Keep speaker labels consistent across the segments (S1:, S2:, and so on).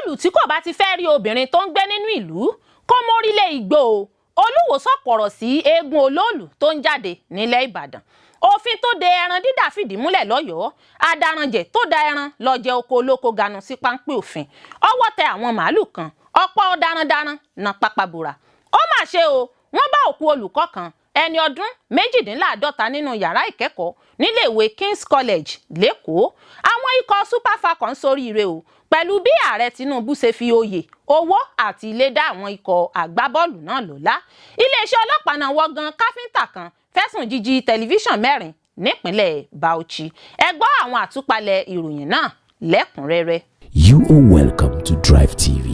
S1: Olóòlù tí kò bá ti fẹ́ rí obìnrin tó ń gbé nínú ìlú kó mórí lé igbó o. Olúwo sọ̀kò ọ̀rọ̀ sí eégún olóòlù tó ń jáde nílẹ̀ Ìbàdàn. Òfin tó de ẹran dídà fìdí múlẹ̀ lọ́yọ̀ọ́. Adaranjẹ̀ tó da ẹran lọ jẹ oko olóko ganu sí páńpẹ́ òfin. Ọwọ́ tẹ àwọn màálù kan, ọ̀pọ̀ darandaran na pápá bora. Ó mà ṣe o, wọ́n bá òkú olùkọ́ kan ẹni ọdún 48 nínú yàrá ìkẹ́kọ̀ọ́ níléèwé King's College lÉkòó. Àwọn ikọ̀ Super Falcons soríire o pẹ̀lú bí ààrẹ Tinubu ṣe fi oyè, owó àti ilé dá àwọn ikọ̀ àgbábọ́ọ̀lù náà lọ́lá. Iléeṣẹ́ ọlọ́pàá náà wọ́gan káfíńtà kan fẹ̀sùn jíjí tẹlifíṣàn mẹ́rin nípínlẹ̀ Bauchi. Ẹ gbọ́ àwọn àtúpalẹ̀ ìròyìn náà lẹ́kùnrẹ́rẹ́.
S2: You are welcome to Drive TV.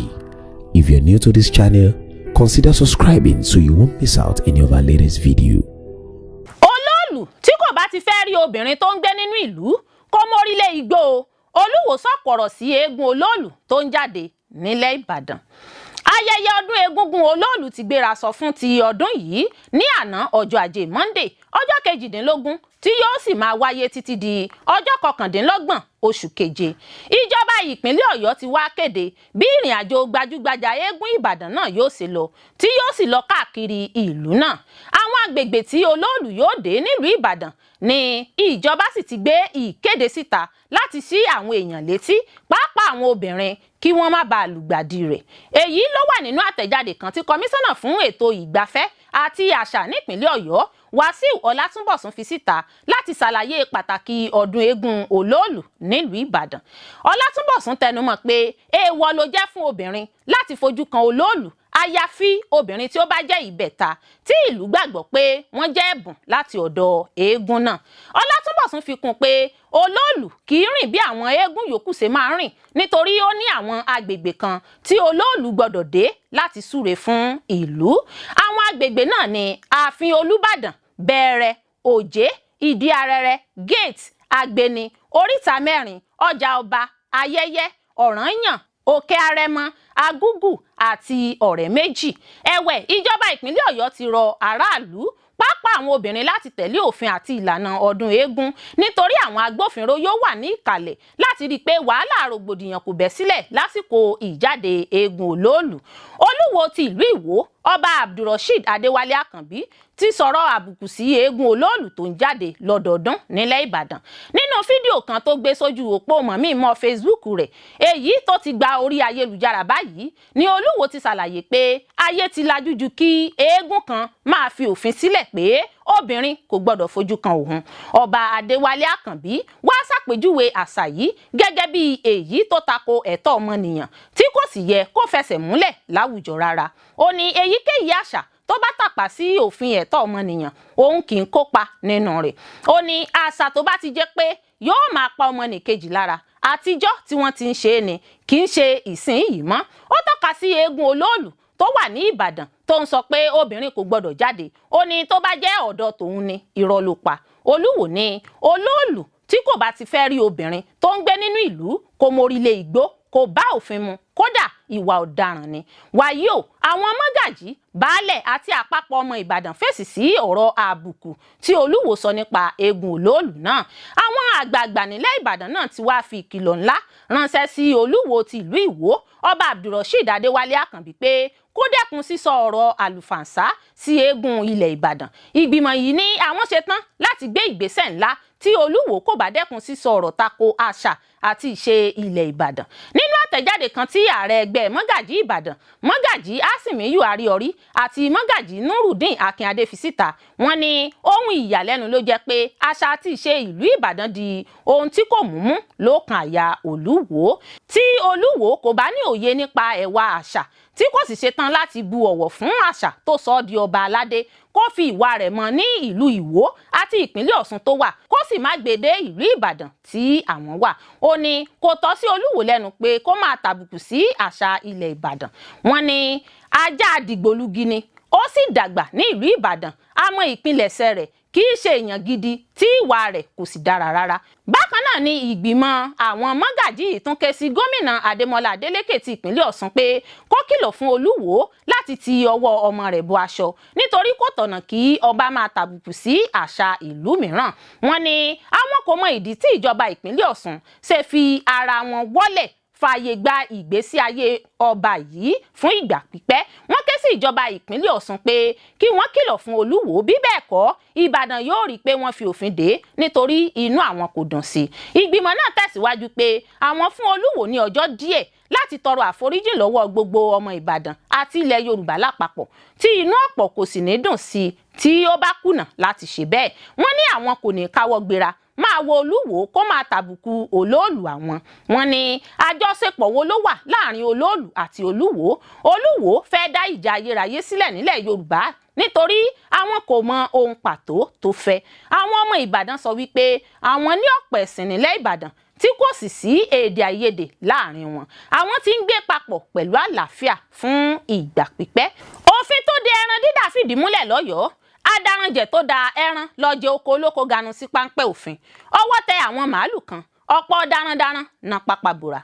S2: If you're new to this channel, consider subscribing so you won't miss out any of our latest video.
S1: Olóòlù tí kò bá ti fẹ́ rí obìnrin tó ń gbé nínú ìlú kó mórí lé igbó o. Olúwo sọ̀kò ọ̀rọ̀ sí eégún olóòlù tó ń jáde nílẹ̀ Ìbàdàn. Ayẹyẹ ọdún egúngún olóòlù ti gbéra sọ fún ti ọdún yìí ní àná, ọjọ́ Ajé Monday, ọjọ́ 18, tí yóò sì máa wáyé títí di ọjọ́ 29 oṣù keje. Ìjọba ìpínlẹ̀ Ọ̀yọ́ ti wá kéde bí ìrìn àjò gbajúgbajà eégún Ìbàdàn náà yóò ṣe lọ, tí yóò sì lọ káàkiri ìlú náà. Àwọn agbègbè tí olóòlù yóò dé nílùú Ìbàdàn ni ìjọba sì ti gbé ìkéde síta láti ṣí àwọn èèyàn létí, pàápàá àwọn obìnrin, kí wọ́n má bàa lùgbàdì rẹ̀. Èyí ló wà nínú àtẹ̀jáde kan tí kọmíṣánná fún ètò ìgbafẹ́ àti àṣà nípìnlẹ̀ Ọ̀yọ́, Wàsíù Ọlátúnbọ̀sún, fi síta láti ṣàlàyé pàtàkì ọdún eégún olóòlù nílùú Ìbàdàn. Ọlátúnbọ̀sún tẹnumọ́ pé èèwọ̀ ló jẹ́ fún obìnrin láti fojú kan olóòlù, àyàfi obìnrin tí ó bá jẹ́ ìbẹ̀ta tí ìlú gbàgbọ́ pé wọ́n jẹ́ ẹ̀bùn láti ọ̀dọ̀ eégún náà. Ọlátúnbọ̀sún fi kún pé olóòlù kì í rìn bí àwọn eégún yòókù ṣe máa ń rìn, nítorí ó ní àwọn agbègbè kan tí olóòlù gbọ́dọ̀ dé láti súre fún ìlú. Àwọn agbègbè náà ní ààfin Olúbàdàn, Bẹ̀rẹ̀, Òjé, Ìdí Arẹrẹ, Gate, Agbeni, Oríta Mẹ́rin, Ọjà Ọba, Ayẹyẹ, Ọ̀rànyàn, Òkè Arẹmọ, Agúgù àti Ọ̀rẹ́ Méjì. Ẹ̀wẹ̀, ìjọba ìpínlẹ̀ Ọ̀yọ́ ti rọ aráàlú, pàápàá àwọn obìnrin, láti tẹ̀lé òfin àti ìlànà ọdún eégún, nítorí àwọn agbófinró yóò wà ní ìkàlẹ̀ láti rí i pé wàhálà rògbòdìyàn kò bẹ́ sílẹ̀ lásìkò ìjáde eégún olóòlù. Olúwo ti ìlú Ìwó, Ọba Abdulrasheed Adéwálé Àkànbí, ti sọ̀rọ̀ àbùkù sí eégún olóòlù tó ń jáde lọ́dọọdún nílẹ̀ Ìbàdàn. Nínú fídíò kan tó gbé sójú òpó mọ̀mí-mọ́ Facebook rẹ̀, èyí tó ti gba orí ayélujára báyìí, ni olúwo ti ṣàlàyé pé ayé ti lajú ju kí eégún kan máa fi òfin sílẹ̀ pé obìnrin kò gbọdọ̀ fojú kan òun. Ọba Adéwálé Àkànbí wá ṣàpèjúwe àṣà yìí gẹ́gẹ́ bí èyí tó tako ẹ̀tọ́ ọmọnìyàn, tí kò sì yẹ kó fẹsẹ̀ múlẹ̀ láwùjọ rárá. Ó ní èyíkéyìí àṣà tó bá tàpá sí òfin ẹ̀tọ́ ọmọnìyàn, òun kì í kópa nínú rẹ̀. Ó ní àṣà tó bá ti jẹ́ pé yóò máa pa ọmọnìkejì lára, àtijọ́ tí wọ́n ti ń ṣe é ni, kì í ṣe ìsìn yìí mọ́. Ó tọ́ka sí eégún olóòlù tó wà ní Ìbàdàn tó ń sọ pé obìnrin kò gbọdọ̀ jáde. Ó ní tó bá jẹ́ ọ̀dọ̀ tòun ni, irọ́ ló pa. Olúwo ní olóòlù tí kò bá ti fẹ́ rí obìnrin tó ń gbé nínú ìlú kó mórí lé igbó kò bá òfin mu, kódà ìwà ọ̀daràn ni. Wàyí o, àwọn mọ́gàjí, baálẹ̀ àti àpapọ̀ ọmọ Ìbàdàn fèsì sí ọ̀rọ̀ àbùkù tí olúwo sọ nípa eégún olóòlù náà. Àwọn àgbààgbà nílẹ̀ Ìbàdàn náà ti wá fi ìkìlọ̀ ńlá ránṣẹ́ sí olúwo ti ìlú Ìwó, Ọba Abdulrasheed Adéwálé Àkànbí, pé kó dẹ́kun sísọ ọ̀rọ̀ àlùfàǹsá sí eégún ilẹ̀ Ìbàdàn. Ìgbìmọ̀ yìí ní àwọn ṣetán láti gbé ìgbésẹ̀ ńlá tí olúwo kò bá dẹ́kun sísọ ọ̀rọ̀ tako àṣà àti ìṣe ilẹ̀ Ìbàdàn. Nínú àtẹ̀jáde kan tí ààrẹ ẹgbẹ́ mọ́gàjí Ìbàdàn, Mọ́gàjí Asimiyu Ariori, àti Mọ́gàjí Nurudeen Akínadé fi síta, wọ́n ní ohun ìyàlẹ́nu ló jẹ́ pé àṣà àti ìṣe ìlú Ìbàdàn di ohun tí kò múmú lókàn àyà olúwo. Tí olúwo kò bá ní òye nípa ẹwà àṣà, tí kò sì ṣetán láti bu ọ̀wọ̀ fún àṣà tó sọ ọ́ di ọba aládé, kó fi ìwà rẹ̀ mọ ní ìlú Ìwó àti ìpínlẹ̀ Ọ̀ṣun tó wà, kó sì má gbé dé ìlú Ìbàdàn tí àwọn wà. Ó ní kò tọ́ sí olúwo lẹ́nu pé kó máa tàbùkù sí àṣà ilẹ̀ Ìbàdàn. Wọ́n ní ajá dìgbòlugi ni, ó sì dàgbà ní ìlú Ìbàdàn, àmọ́ ìpilẹ̀ṣẹ̀ rẹ̀ kì í ṣe èèyàn gidi tí ìwà rẹ̀ kò sì dára rárá. Bákan náà ni ìgbìmọ̀ àwọn mọ́gàjí yìí tún ké sí gómìnà Adémọlá Adélékè ti ìpínlẹ̀ Ọ̀ṣun pé kó kìlọ̀ fún olúwo láti ti ọwọ́ ọmọ rẹ̀ bọ aṣọ, nítorí kò tọ̀nà kí ọba máa tàbùkù sí àṣà ìlú mìíràn. Wọ́n ní àwọn kò mọ ìdí tí ìjọba ìpínlẹ̀ Ọ̀ṣun ṣe fi ara wọn wọ́lẹ̀. Fààyè gba ìgbésí ayé ọba yìí fún ìgbà pípẹ́. Wọ́n ké sí ìjọba ìpínlẹ̀ Ọ̀ṣun pé kí wọ́n kìlọ̀ fún Olúwo, bí bẹ́ẹ̀ kọ́, Ìbàdàn yóò rí i pé wọ́n fi òfin dè é, nítorí inú àwọn kò dùn sí i. Ìgbìmọ̀ náà tẹ̀síwájú pé àwọn fún Olúwo ní ọjọ́ díẹ̀ láti tọrọ àforíjì lọ́wọ́ gbogbo ọmọ Ìbàdàn àti ilẹ̀ Yorùbá lápapọ̀, tí inú ọ̀pọ̀ kò sì ní dùn sí i tí ó bá kùnà láti ṣe bẹ́ẹ̀. Wọ́n ní àwọn kò ní káwọ́ gbéra máa wo Olúwo kó máa tàbùkù olóòlù àwọn. Wọ́n ní àjọṣepọ̀ wo ló wà láàrin olóòlù àti Olúwo? Olúwo fẹ́ dá ìjà ayérayé sílẹ̀ nílẹ̀ Yorùbá, nítorí àwọn kò mọ ohun pàtó tó fẹ́. Àwọn ọmọ Ìbàdàn sọ wípé àwọn ní ọ̀pọ̀ ẹ̀sìn nílẹ̀ Ìbàdàn tí kò sì sí èdè àìyedè láàrin wọn. Àwọn tí ń gbé papọ̀ pẹ̀lú àlàáfíà fún ìgbà pípẹ́. Òfin tó de ẹran dídà fìdí múlẹ̀ lọ́yọ̀ọ́. Adaranjẹ̀ tó da ẹran lọ jẹ oko olóko ganu sí páńpẹ́ òfin. Ọwọ́ tẹ àwọn màálù kan, ọ̀pọ̀ darandaran na pápá bora.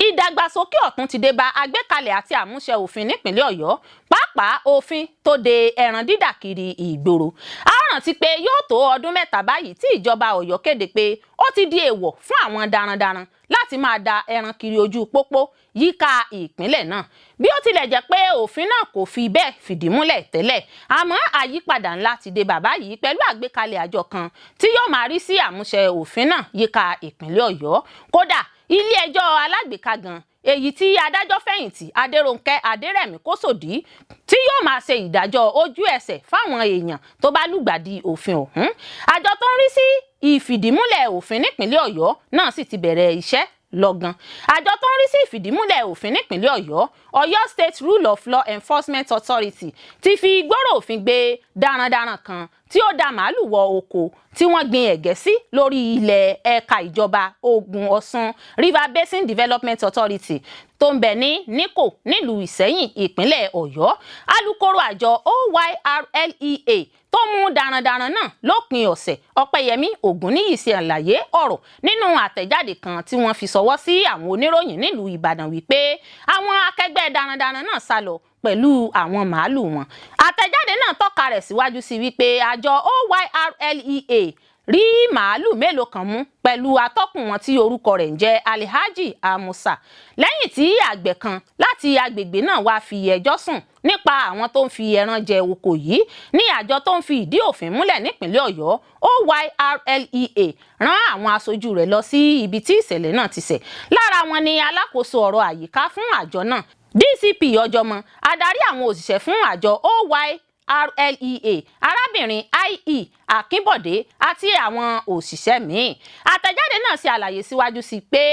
S1: Ìdàgbàsókè ọ̀tun ti dé bá àgbékalẹ̀ àti àmúṣẹ òfin nípìnlẹ̀ Ọ̀yọ́, pàápàá òfin tó de ẹran dídà kiri ìgboro. A rántí pé yóò tó ọdún 3 báyìí tí ìjọba Ọ̀yọ́ kéde pé ó ti di èèwọ̀ fún àwọn darandaran láti máa da ẹran kiri ojú pópó yíká ìpínlẹ̀ náà. Bí ó tilẹ̀ jẹ́ pé òfin náà kò fi bẹ́ẹ̀ fìdí múlẹ̀ tẹ́lẹ̀, àmọ́ àyípadà ńlá ti dé bàbá yìí pẹ̀lú àgbékalẹ̀ àjọ kan tí yóò máa rí sí àmúṣẹ òfin náà yíká ìpínlẹ̀ Ọ̀yọ́. Kódà, ilé ẹjọ́ alágbèéká gan, èyí tí adájọ́ fẹ̀yìntì Adérónkẹ́ Adérẹ̀mí Kósòdí tí yóò máa ṣe ìdájọ́ ojú ẹsẹ̀ fáwọn èèyàn tó bá lùgbàdì òfin ọ̀hún. Àjọ tó ń rí sí ìfìdímúlẹ̀ òfin nípìnlẹ̀ Ọ̀yọ́ náà sì ti bẹ̀rẹ̀ iṣẹ́ lọ́gán. Àjọ tó ń rí sí ìfìdímúlẹ̀ òfin nípìnlẹ̀ Ọ̀yọ́, Ọ̀yọ́ State Rule of Law Enforcement Authority, ti fi gbọ́rọ̀ òfin gbé darandaran kan tí ó da màálù wọ oko tí wọ́n gbin ẹ̀gẹ́ sí lórí ilẹ̀ ẹ̀ka ìjọba Ògùn Ọ̀ṣun River Basin Development Authority tó ń bẹ ní Níkò, nílùú Ìsẹ́yìn, ìpínlẹ̀ Ọ̀yọ́. Alūkkóró àjọ OYRLEA tó mú darandaran náà lópin ọ̀sẹ̀, Ọ̀pẹ́yẹmí Ògúnníyì, ṣe àlàyé ọ̀rọ̀ nínú àtẹ̀jáde kan tí wọ́n fi ṣọwọ́ sí àwọn oníròyìn nílùú Ìbàdàn wípé àwọn akẹgbẹ́ darandaran náà sá lọ pẹ̀lú àwọn màálù wọn. Àtẹ̀jáde náà tọ́ka rẹ̀ síwájú sí wípé àjọ OYRLEA rí màálù mélòó kan mú pẹ̀lú atọ́kùn wọn tí orúkọ rẹ̀ ń jẹ́ Alhaji Amusa, lẹ́yìn tí àgbẹ̀ kan láti agbègbè náà wá fi ẹjọ́ sùn nípa àwọn tó ń fi ẹran jẹ oko yìí. Ní àjọ tó ń fi ìdí òfin múlẹ̀ nípìnlẹ̀ Ọ̀yọ́, OYRLEA, rán àwọn aṣojú rẹ̀ lọ sí ibi tí ìṣẹ̀lẹ̀ náà ti ṣẹ̀. Lára wọn ni alákòóso ọ̀rọ̀ àyíká fún àjọ náà, DCP Ọjọ́mọ, adarí àwọn òṣìṣẹ́ fún àjọ OYRLEA, arábìnrin IE Akínbọ̀dé, àti àwọn òṣìṣẹ́ míì. Àtẹ̀jáde náà ṣe àlàyé síwájú sí pé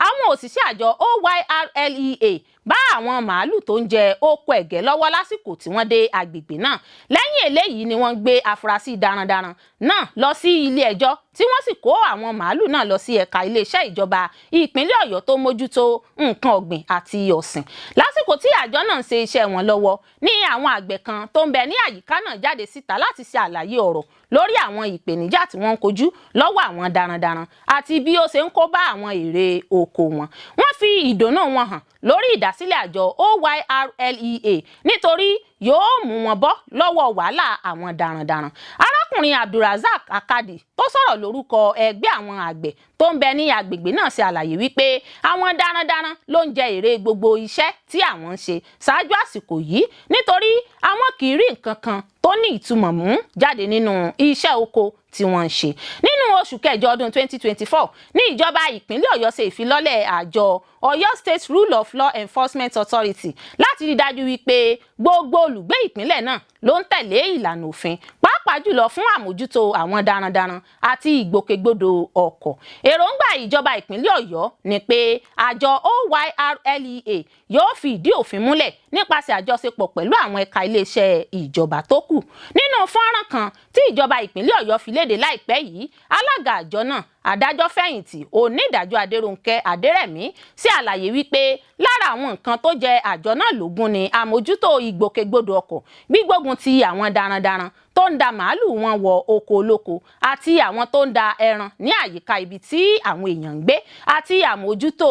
S1: àwọn òṣìṣẹ́ àjọ OYRLEA bá àwọn màálù tó ń jẹ oko ẹ̀gẹ́ lọ́wọ́ lásìkò tí wọ́n dé agbègbè náà. Lẹ́yìn eléyìí ni wọ́n gbé afurasí darandaran náà lọ sí ilé ẹjọ́, tí wọ́n sì kó àwọn màálù náà lọ sí ẹ̀ka iléeṣẹ́ ìjọba ìpínlẹ̀ Ọ̀yọ́ tó mójútó nǹkan ọ̀gbìn àti ọ̀sìn. Lásìkò tí àjọ náà ń ṣe iṣẹ́ wọn lọ́wọ́ ní àwọn àgbẹ̀ kan tó ń bẹ ní àyíká náà jáde síta láti ṣe àlàyé ọ̀rọ̀ lórí àwọn ìpèníjà tí wọ́n ń kojú lọ́wọ́ àwọn darandaran àti bí ó ṣe ń kó bá àwọn èrè oko wọn. Wọ́n fi ìdùnnú wọn hàn lórí ìdásílẹ̀ àjọ OYRLEA, nítorí yóò mú wọn bọ́ lọ́wọ́ wàhálà àwọn darandaran. Arákùnrin Abdulrasaq Akadi tó sọ̀rọ̀ lórúkọ ẹgbẹ́ àwọn àgbẹ̀ tó ń bẹ ní agbègbè náà ṣe àlàyé wípé àwọn darandaran ló ń jẹ èrè gbogbo iṣẹ́ tí àwọn ń ṣe ṣáájú àsìkò yìí, nítorí àwọn kì í rí nǹkan kan tó ní ìtumọ̀ mú jáde nínú iṣẹ́ oko tí wọ́n ń ṣe. Nínú oṣù kẹjọ ọdún 2024 ní ìjọba ìpínlẹ̀ Ọ̀yọ́ ṣe ìfilọ́lẹ̀ àjọ Ọ̀yọ́ State Rule of Law Enforcement Authority láti rí dájú wípé gbogbo olùgbé ìpínlẹ̀ náà ló ń tẹ̀lé ìlànà òfin, pàápàá jùlọ fún àmójútó àwọn darandaran àti ìgbòkègbodò ọkọ̀. Èròǹgbà ìjọba ìpínlẹ̀ Ọ̀yọ́ ni pé àjọ OYRLEA yóò fi ìdí òfin múlẹ̀ nípasẹ̀ àjọṣepọ̀ pẹ̀lú àwọn ẹ̀ka iléeṣẹ́ ìjọba tó kù. Nínú fọ́nrán kan tí ìjọba ìpínlẹ̀ Ọ̀yọ́ fi léde láìpẹ́ yìí, alága àjọ náà, adájọ́ fẹ̀yìntì onídàájọ́ Adérónkẹ́ Adérẹ̀mí, ṣe àlàyé wípé lára àwọn nǹkan tó jẹ àjọ náà lógún ni àmójútó ìgbòkègbodò ọkọ̀, gbígbógun ti àwọn darandaran tó ń da màálù wọn wọ oko olóko àti àwọn tó ń da ẹran ní àyíká ibi tí àwọn èèyàn ń gbé, àti àmójútó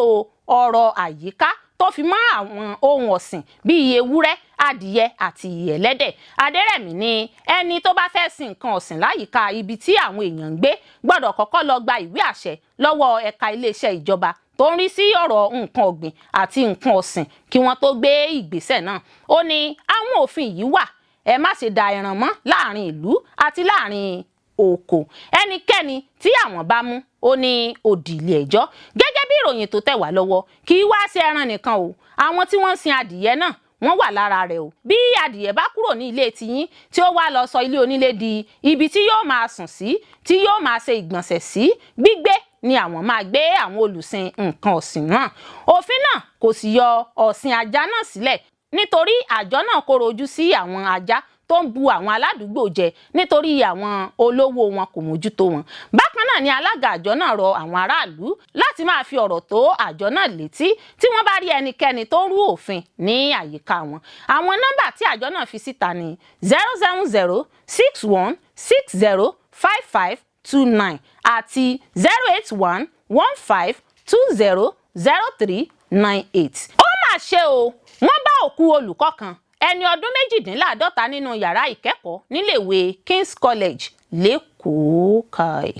S1: ọrọ̀ àyíká tó fi mọ́ àwọn ohun ọ̀sìn bíi ewúrẹ́, adìyẹ àti ẹlẹ́dẹ̀. Adérẹ̀mí ní ẹni tó bá fẹ́ sin nǹkan ọ̀sìn láyìíká ibi tí àwọn èèyàn ń gbé gbọ́dọ̀ kọ́kọ́ lọ gba ìwé àṣẹ lọ́wọ́ ẹ̀ka iléeṣẹ́ ìjọba. tó ń rí sí ọ̀rọ̀ nǹkan ọ̀gbìn àti nǹkan ọ̀sìn kí wọ́n tó gbé ìgbésẹ̀ náà. Ó ní àwọn òfin yìí wà: ẹ má ṣe da ẹran mọ́ láàrin ìlú àti láàrin oko. Ẹnikẹ́ni tí àwọn bá mú, ó ní òdì ilé ẹjọ́. Gẹ́gẹ́ bí ìròyìn tó tẹ̀ wá lọ́wọ́, kì í wá ṣe ẹran nìkan o, àwọn tí wọ́n ń sin adìyẹ náà, wọ́n wà lára rẹ̀ o. Bí adìyẹ bá kúrò ní ilé tiyín, tí ó wá lọ sọ ilé onílé di ibi tí yóò máa sùn sí, tí yóò máa ṣe ìgbọ̀nsẹ̀ sí, gbígbé ni àwọn máa gbé àwọn olùsìn nǹkan ọ̀sìn náà. Òfin náà kò sì yọ ọ̀sìn ajá náà sílẹ̀, nítorí àjọ náà kóró ojú sí àwọn ajá tó ń bu àwọn aládùúgbò jẹ nítorí àwọn olówó wọn kò mójútó wọn. Bákan náà ni alága àjọ náà rọ àwọn aráàlú láti máa fi ọ̀rọ̀ tó àjọ náà létí tí wọ́n bá rí ẹnikẹ́ni tó ń rú òfin ní àyíká wọn. Àwọn nọ́mbà tí àjọ náà fi síta ní 07061605529 àti 08115200398. Ó mà ṣe o, wọ́n bá òkú olùkọ́ kan, ẹni ọdún 48, nínú yàrá ìkẹ́kọ̀ọ́ níléèwé King's College l'Ékòó. Kai!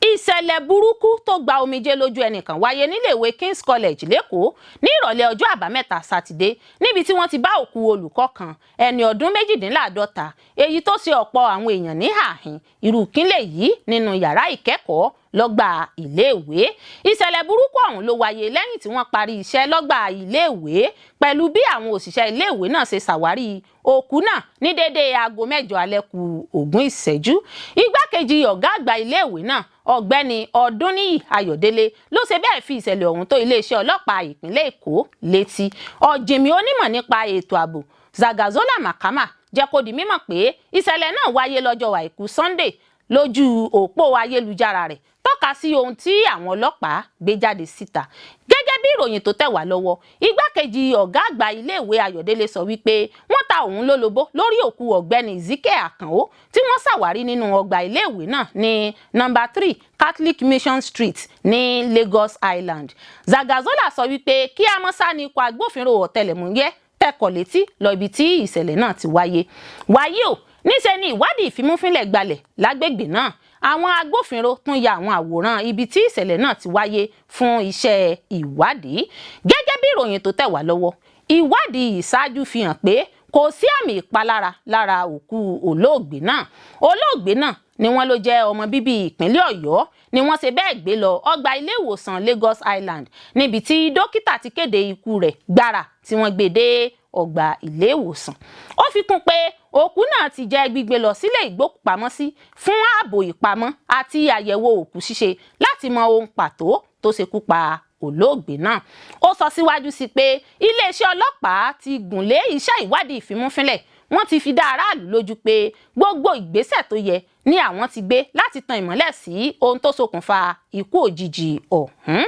S1: Ìṣẹ̀lẹ̀ burúkú tó gba omijé lójú ẹnìkan wáyé níléèwé King's College l'Ékòó ní ìrọ̀lẹ́ ọjọ́ Àbámẹ́ta Sátidé, níbi tí wọ́n ti bá òkú olùkọ́ kan, ẹni ọdún 48, èyí tó ṣe ọ̀pọ̀ àwọn èèyàn ní àhín irú kílẹ̀ yìí nínú yàrá ìkẹ́kọ̀ọ́ lọ́gbà iléèwé. Ìṣẹ̀lẹ̀ burúkú ọ̀hún ló wáyé lẹ́yìn tí wọ́n parí iṣẹ́ lọ́gbà iléèwé, pẹ̀lú bí àwọn òṣìṣẹ́ iléèwé náà ṣe ṣàwárí òkú náà ní déédéé aago 8 alẹ́ kù 20 ìṣẹ́jú. Igbákejì ọ̀gá àgbà iléèwé náà, Ọ̀gbẹ́ni Ọdúnníyì Ayọ̀délé, ló ṣe bẹ́ẹ̀ fi ìṣẹ̀lẹ̀ ọ̀hún tó iléeṣẹ́ ọlọ́pàá ìpínlẹ̀ Èkó létí. Ọ̀jìnmí onímọ̀ nípa ètò ààbò Zagazola Makama jẹ́ kó di mímọ̀ pé ìṣẹ̀lẹ̀ náà wáyé lọ́jọ́ Àìkú Sunday. Lójú òpó ayélujára rẹ̀, tọ́ka sí ohun tí àwọn ọlọ́pàá gbé jáde síta. Gẹ́gẹ́ bí ìròyìn tó tẹ̀ wá lọ́wọ́, igbákejì ọ̀gá àgbà iléèwé Ayọ̀délé sọ wípé wọ́n ta òun lólobó lórí òkú Ọ̀gbẹ́ni Ezekiel Àkànó tí wọ́n ṣàwárí nínú ọgbà iléèwé náà ní nọ́mbà 3 Catholic Mission Street ní Lagos Island. Zagazola sọ wípé kí amọ́sá ní ikọ̀ agbófinró ọ̀tẹlẹ̀múyẹ́ tẹkọ̀ létí lọ ibi tí ìṣẹ̀lẹ̀ náà ti wáyé. Wáyé o, níṣẹ́ ni ìwádìí ìfimúfínlẹ̀ gbalẹ̀ lágbègbè náà. Àwọn agbófinró tún ya àwọn àwòrán ibi tí ìṣẹ̀lẹ̀ náà ti wáyé fún iṣẹ́ ìwádìí. Gẹ́gẹ́ bí ìròyìn tó tẹ̀ wá lọ́wọ́, ìwádìí ìṣáájú fi hàn pé kò sí àmì ìpalára lára òkú olóògbé náà. Olóògbé náà ni wọ́n ló jẹ́ ọmọ bíbí ìpínlẹ̀ Ọ̀yọ́ ni wọ́n ṣe bẹ́ẹ̀ gbé lọ ọgbà ilé ìwòsàn Lagos Island, níbi tí dókítà ti kéde ikú rẹ̀ gbàrà tí wọ́n gbé dé ọgbà ilé ìwòsàn. Ó fi kún pé òkú náà ti jẹ́ gbígbé lọ sílé ìgbókùpamọ́sí fún ààbò ìpamọ́ àti àyẹ̀wò òkú ṣíṣe láti mọ ohun pàtó tó ṣekú pa olóògbé náà. Ó sọ síwájú sí pé iléeṣẹ́ ọlọ́pàá ti gùnlé iṣẹ́ ìwádìí ìfimúfínlẹ̀. Wọ́n ti fi dá aráàlú lójú pé gbogbo ìgbésẹ̀ tó yẹ ní àwọn ti gbé láti tan ìmọ́lẹ̀ sí ohun tó ṣokùnfà ikú òjijì ọ̀hún.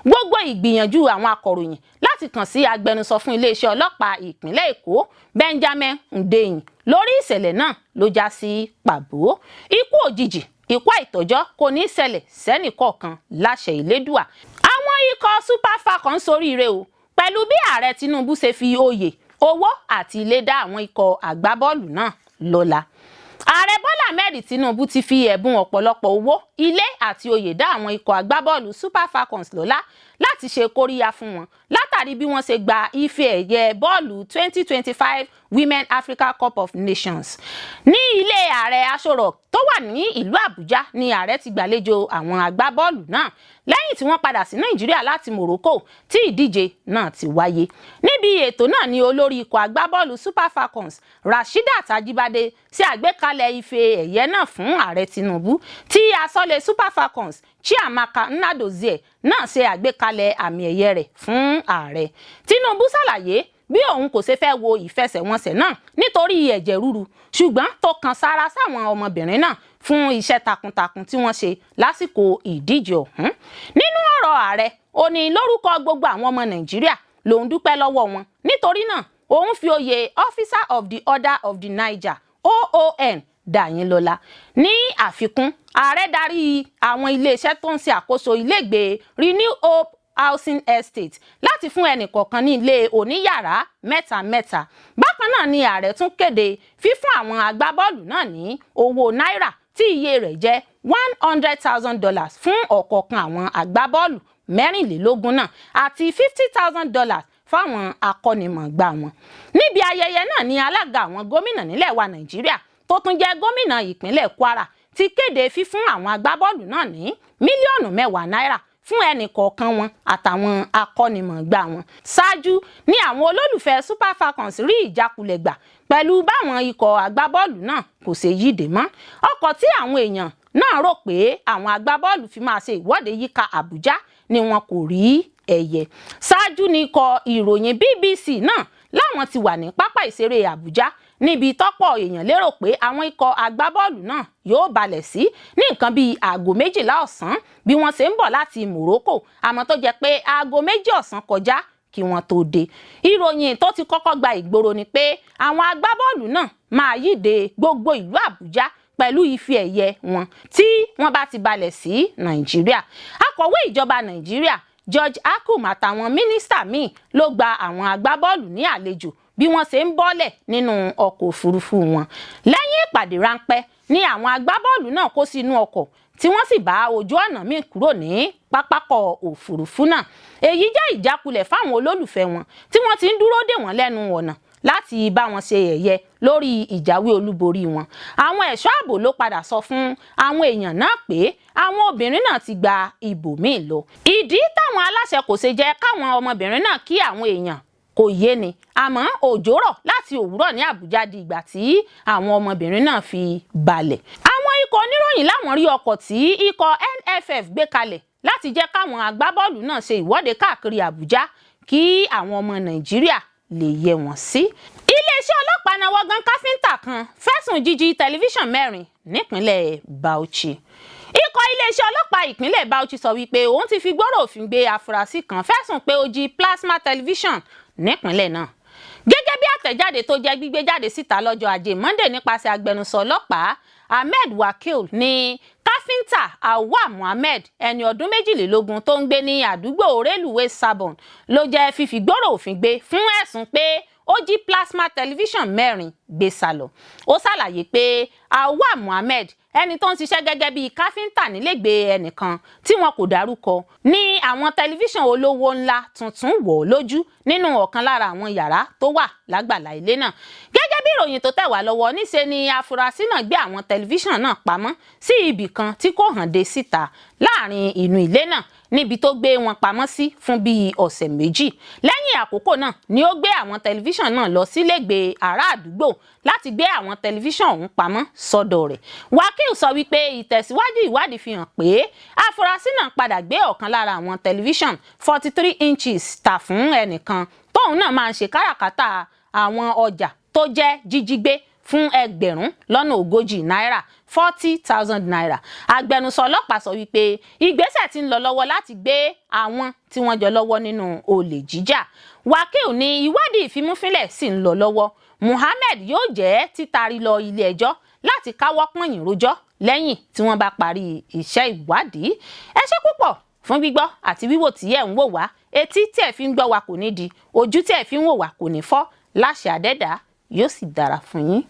S1: Gbogbo ìgbìyànjú àwọn akọ̀ròyìn láti kàn sí agbẹnusọ fún iléeṣẹ́ ọlọ́pàá ìpínlẹ̀ Èkó, Benjamin Hundeyin, lórí ìṣẹ̀lẹ̀ náà ló já sí pàbó. Ikú òjijì, ikú àìtọ́jọ́ kò ní í ṣẹlẹ̀ sẹ́nìkọ̀ọ̀kan láṣẹ Ìlédùà. Àwọn ikọ̀ Super Falcons soríire o, pẹ̀lú bí Ààrẹ Tinubu ṣe fi oyè, owó àti ilé dá àwọn ikọ̀ àgbábọ́ọ̀lù náà lọ́lá. Ààrẹ Bọ́lá Ahmed Tinubu ti fi ẹ̀bùn ọ̀pọ̀lọpọ̀ owó, ilé àti oyè dá àwọn ikọ̀ agbábọ́ọ̀lù Super Falcons lọ́lá láti ṣe kóríyá fún wọn látàrí bí wọ́n ṣe gba ife ẹ̀yẹ bọ́ọ̀lù 2025 Women Africa Cup of Nations. Ní ilé ààrẹ, Aso Rock, tó wà ní ìlú Àbújá ni ààrẹ ti gbàlejò àwọn agbábọ́ọ̀lù náà lẹ́yìn tí wọ́n padà sí Nàìjíríà láti Morocco tí ìdíje náà ti wáyé. Níbi ètò náà ni olórí ikọ̀ agbábọ́ọ̀lù Super Falcons, Rasheedat Ajibade, ṣe àgbékalẹ̀ ife ẹ̀yẹ náà fún Ààrẹ Tinubu, tí asọ́lé Super Falcons, Chiamaka Nnadozie, náà ṣe àgbékalẹ̀ àmì ẹ̀yẹ rẹ̀ fún ààrẹ. Tinubu ṣàlàyé bí òun kò ṣe fẹ́ wo ìfẹsẹ̀wọnsẹ̀ náà nítorí ẹ̀jẹ̀ ríru, ṣùgbọ́n tó kan sára sáwọn ọmọbìnrin náà fún iṣẹ́ takuntakun tí wọ́n ṣe lásìkò ìdíje ọ̀hún. Nínú ọ̀rọ̀ ààrẹ, ó ní lórúkọ gbogbo àwọn ọmọ Nàìjíríà lòun dúpẹ́ lọ́wọ́ wọn. Nítorí náà, òun fi oyè Officer of the Order of the Niger, OON, dá yín lọ́lá. Ní àfikún, ààrẹ darí àwọn iléeṣẹ́ tó ń ṣe àkóso ilégbèé Renew Hope Housing Estate láti fún ẹnìkọ̀ọ̀kan ní ilé oníyàrá mẹ́ta mẹ́ta. Bákan náà ni ààrẹ tún kéde fífún àwọn agbábọ́ọ̀lù náà ní owó náírà tí iye rẹ̀ jẹ́ $100,000 fún ọ̀kọ̀ọ̀kan àwọn agbábọ́ọ̀lù. 24 náà àti $50,000 fáwọn akọ́nimọ̀ọ́gbá wọn. Níbi ayẹyẹ náà ni alága àwọn gómìnà nílẹ̀ wa Nàìjíríà, tó tún jẹ́ gómìnà ìpínlẹ̀ Kwara, ti kéde fífún àwọn agbábọ́ọ̀lù náà ní mílíọ̀nù 10 náírà fún ẹnì kọ̀ọ̀kan wọn àtàwọn akọ́nimọ̀ọ́gbá wọn. Ṣáájú ní àwọn olólùfẹ́ Super Falcons rí ìjákulẹ̀ gbà pẹ̀lú báwọn ikọ̀ agbábọ́ọ̀lù náà kò ṣe yíde mọ́. Ọkọ̀ tí àwọn èèyàn náà rò pé àwọn agbábọ́ọ̀lù fi máa ṣe ìwọ́de yíká Àbújá ni wọn kò rí ẹ̀yẹ. Ṣáájú ní ikọ̀ ìròyìn BBC náà láwọn ti wà ní pápá ìṣeré Àbújá, níbi tọ́pọ̀ èèyàn lérò pé àwọn ikọ̀ agbábọ́ọ̀lù náà yóò balẹ̀ sí ní nǹkan bíi aago 12 ọ̀sán bí wọ́n ṣe ń bọ̀ láti Morocco, àmọ́ tó jẹ́ pé aago 2 ọ̀sán kọjá kí wọ́n tó dé. Ìròyìn tó ti kọ́kọ́ gba ìgboro ni pé àwọn agbábọ́ọ̀lù náà máa yíde gbogbo ìlú Àbújá pẹ̀lú ife ẹ̀yẹ wọn tí wọ́n bá ti balẹ̀ sí Nàìjíríà. Akọ̀wé ìjọba Nàìjíríà George Akum àtàwọn mínísítà míì ló gba àwọn agbábọ́ọ̀lù ní àlejò bí wọ́n ṣe ń bọ́lẹ̀ nínú ọkọ̀ òfurufú wọn. Lẹ́yìn ìpàdé ráńpẹ́ ní àwọn agbábọ́ọ̀lù náà kó sínú ọkọ̀, tí wọ́n sì bá ojú ọ̀nà míì kúrò ní pápákọ̀ òfurufú náà. Èyí jẹ́ ìjákulẹ̀ fáwọn olólùfẹ́ wọn tí wọ́n ti ń dúró dè wọ́n lẹ́nu ọ̀nà láti bá wọn ṣe ẹ̀yẹ lórí ìjáwé olúborí wọn. Àwọn ẹ̀ṣọ́ ààbò ló padà sọ fún àwọn èèyàn náà pé àwọn obìnrin náà ti gba ibòmíì lọ. Ìdí táwọn aláṣẹ kò ṣe jẹ́ káwọn ọmọbìnrin náà kí àwọn èèyàn kò yé ni, àmọ́ òjò rọ̀ láti òwúrọ̀ ní Àbújá di ìgbà tí àwọn ọmọbìnrin náà fi balẹ̀. Àwọn ikọ̀ oníròyìn láwọn rí ọkọ̀ tí ikọ̀ NFF gbé kalẹ̀ láti jẹ́ káwọn agbábọ́ọ̀lù náà ṣe ìwọ́de káàkiri Àbújá kí àwọn ọmọ Nàìjíríà lè yẹ wọ́n sí. Iléeṣẹ́ ọlọ́pàá nawọ́ gan káfíńtà kan fẹ̀sùn jíjí tẹlifíṣàn mẹ́rin nípínlẹ̀ Bauchi. Ikọ̀ iléeṣẹ́ ọlọ́pàá ìpínlẹ̀ Bauchi sọ wípé òun ti fi gbọ́rọ̀ òfin gbé afurasí kan fẹ̀sùn pé ó jí plasma tẹlifíṣàn nípínlẹ̀ náà. Gẹ́gẹ́ bí àtẹ̀jáde tó jẹ́ gbígbé jáde síta lọ́jọ́ Ajé Monday nípasẹ̀ agbẹnusọ ọlọ́pàá Ahmed Wakil, ní káfíńtà Awa Muhammed, ẹni ọdún 22, tó ń gbé ní àdúgbò Rélùwé Sabon, ló jẹ́ fífi gbọ́rọ̀ òfin gbé fún ẹ̀sùn pé ó jí plasma tẹlifíṣàn mẹ́rin gbé sá lọ. Ó ṣàlàyé pé Awa Muhammed, ẹni tó ń ṣiṣẹ́ gẹ́gẹ́ bíi káfíńtà nílẹ̀gbẹ́ ẹnìkan tí wọn kò dárúkọ, ní àwọn tẹlifíṣàn olówó ńlá tuntun wọ̀ lójú nínú ọ̀kan lára àwọn yàrá tó wà lágbàlá ilé náà. Gẹ́gẹ́ bí ìròyìn tó tẹ̀ wá lọ́wọ́, níṣe ni afurasí náà gbé àwọn tẹlifíṣàn náà pamọ́ sí ibì kan tí kò hàn dé síta láàrin inú ilé náà, níbi tó gbé wọn pamọ́ sí fún bíi ọ̀sẹ̀ 2. Lẹ́yìn àkókò náà ni ó gbé àwọn tẹlifíṣàn náà lọ sílégbèé ará àdúgbò láti gbé àwọn tẹlifíṣàn ọ̀hún pamọ́ sọ́dọ̀ rẹ̀. Wákìl sọ wípé ìtẹ̀síwájú ìwádìí fi hàn pé afurasí náà padà gbé ọ̀kan lára àwọn tẹlifíṣàn 43 inches tà fún ẹnìkan tóun náà máa ń ṣe káràkátà àwọn ọjà tó jẹ́ jíjí gbé fún 40,000 náírà, ₦40,000. Agbẹnusọ ọlọ́pàá sọ wípé ìgbésẹ̀ tí ń lọ lọ́wọ́ láti gbé àwọn tí wọ́n jọ lọ́wọ́ nínú olè jíjà. Wákìl ní ìwádìí ìfimúfínlẹ̀ sì ń lọ lọ́wọ́. Muhammed yóò jẹ́ títari lọ ilé ẹjọ́ láti káwọ́ pọ̀nyìn rojọ́ lẹ́yìn tí wọ́n bá parí iṣẹ́ ìwádìí. Ẹ ṣé púpọ̀ fún gbígbọ́ àti wíwò tí ẹ̀ ń wò wá. Etí tí ẹ̀ fi ń gbọ́ wa kò ní di, ojú tí ẹ̀ fi ń wò wá kò ní fọ́. Láṣẹ Àdẹ́dàá, yóò sì dára fún yín.